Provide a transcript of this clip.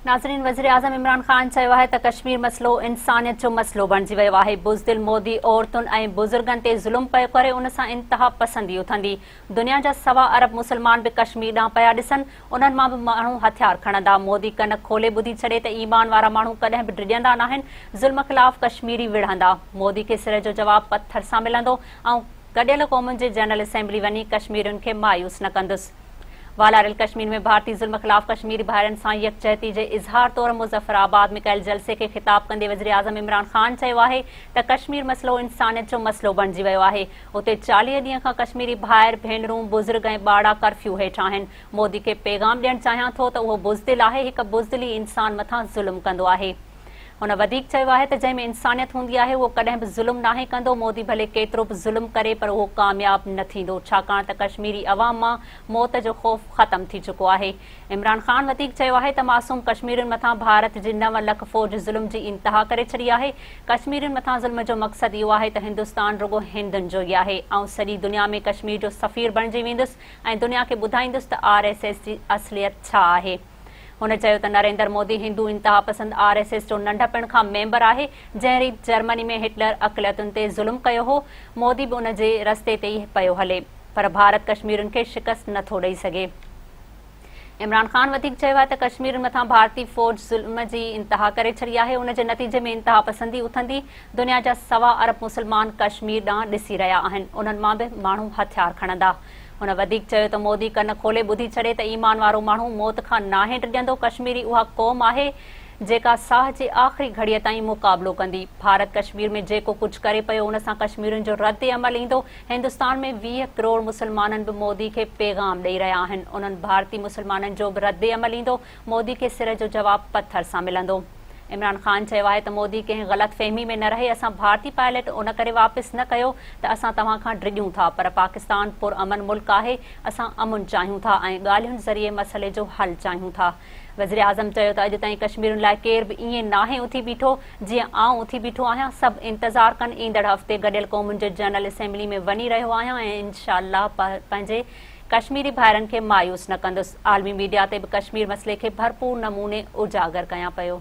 ناظرين وزيراعظم عمران خان چيو آهي ته ڪشمير مسئلو انسانيت جو مسئلو بڻجي ويو آهي، بزدل مودي عورتن ۽ بزرگن تي ظلم پيو ڪري ان سان انتها پسندي اٿندي، دنيا جا سوا ارب مسلمان به ڪشمير ڏانهن پيا ڏسن، انهن مان به ماڻهو هٿيار کڻندا، مودي ڪن کولي ٻڌي ڇڏي ته ايمان وارا ماڻهو ڪڏهن به ڊڄندا ناهن، ظلم خلاف ڪشميري وڙهندا، مودي کي سر جو جواب پٿر سان ملندو، آئون گڏيل قومن جي جنرل اسيمبلي وڃي ڪشميرين کي مايوس نه ڪندس. والاريل ڪشمير ۾ ڀارتي ظلم خلاف ڪشميري ڀائرن سان يڪجهتي جي اظهار طور مظفر آباد ۾ ڪيل جلسي کي خطاب ڪندي وزيراعظم عمران خان چيو آهي ته ڪشمير مسئلو انسانيت جو مسئلو بڻجي ويو آهي، اتي 40 ڏينهن کان ڪشميري ڀائر، ڀينرون، بزرگ ۽ ٻارڙا ڪرفيو هيٺ آهن، مودي کي پيغام ڏيڻ چاهيان ٿو ته اهو بزدل آهي، هڪ بزدل ئي انسان مٿان ظلم ڪندو آهي. هن وڌيڪ چيو آهي ته جنهن ۾ انسانيت هوندي آهي اهو ڪڏهن به ظلم ناهي ڪندو، مودي ڀلي ڪيترو به ظلم ڪري پر اهو ڪامياب نه ٿيندو ڇاڪاڻ ته ڪشميري عوام مان موت جو خوف ختم ٿي چڪو آهي. عمران خان وڌيڪ چيو آهي ته معصوم ڪشميرين مٿان ڀارت جي نو لک فوج ظلم جي انتها ڪري ڇڏي آهي، ڪشميرين مٿان ظلم جو مقصد اهو آهي ته هندستان رڳو هندن جو ئي آهي، آئون سڄي دنيا ۾ ڪشمير جو سفير بڻجي ويندس ۽ دنيا کي ٻڌائيندس ته آر ايس ايس جي اصليت ڇا آهي. هن چيو ته نريندر مودي هندو انتهاپسند آر ايس ايس جو ننڍپڻ کان ميمبر آهي، جنهن ريت جرمني ۾ هٽلر اقليتن تي ظلم ڪيو هو، مودي به ان جي رستي تي ئي پيو هلي، پر ڀارت ڪشميرين کي شڪست نه ٿو ڏئي سگهي. عمران خان وڌيڪ چيو آهي ته ڪشميرين مٿان ڀارتي فوج ظلم جي انتها ڪري ڇڏي آهي، ان جي نتيجي ۾ انتهاپسندي اٿندي، دنيا جا سوا ارب مسلمان ڪشمير ڏانهن ڏسي رهيا آهن، انهن مان به ماڻهو هٿيار کڻندا. هن وڌيڪ چيو ته مودي ڪن کولي ٻڌي ڇڏي ته ايمان وارو ماڻهو موت کان ناهي ڊڄندو، ڪشميري اها قوم آهي جيڪا ساهه جي آخري گهڙيء تائين مقابلو ڪندي، ڀارت ڪشمير ۾ جيڪو ڪجهه ڪري پيو ان سان ڪشميرين جو رد عمل ايندو، هندستان ۾ 20 ڪروڙ مسلمانن به مودي کي پيغام ڏئي رهيا آهن، انهن ڀارتي مسلمانن جو به رد عمل ايندو، مودي کي سر جو جواب پٿر سان ملندو. عمران خان چيو آهي ته مودي ڪنهن غلط فهمي ۾ نه رهي، اسان ڀارتي پائليٽ ان ڪري واپس نه ڪيو ته اسان توهان کان ڊڄون ٿا پر پاڪستان پرامن ملڪ آهي، اسان امن چاهيون ٿا ۽ ڳالهين ذريعي مسئلي جو حل چاهيون ٿا. وزيراعظم چيو ته اڄ تائين ڪشميرين لاء ڪير به ائين ناهي اٿي بيٺو جيئن آئون اٿي بيٺو آهيان، سڀ انتظار ڪن، ايندڙ هفتي گڏيل قومن جي جنرل اسيمبلي ۾ وڃي رهيو آهيان ۽ انشاء الله پنهنجي ڪشميري ڀائرن کي مايوس نه ڪندس، عالمي ميڊيا تي به ڪشمير مسئلي کي ڀرپور نموني اجاگر ڪيان پيو.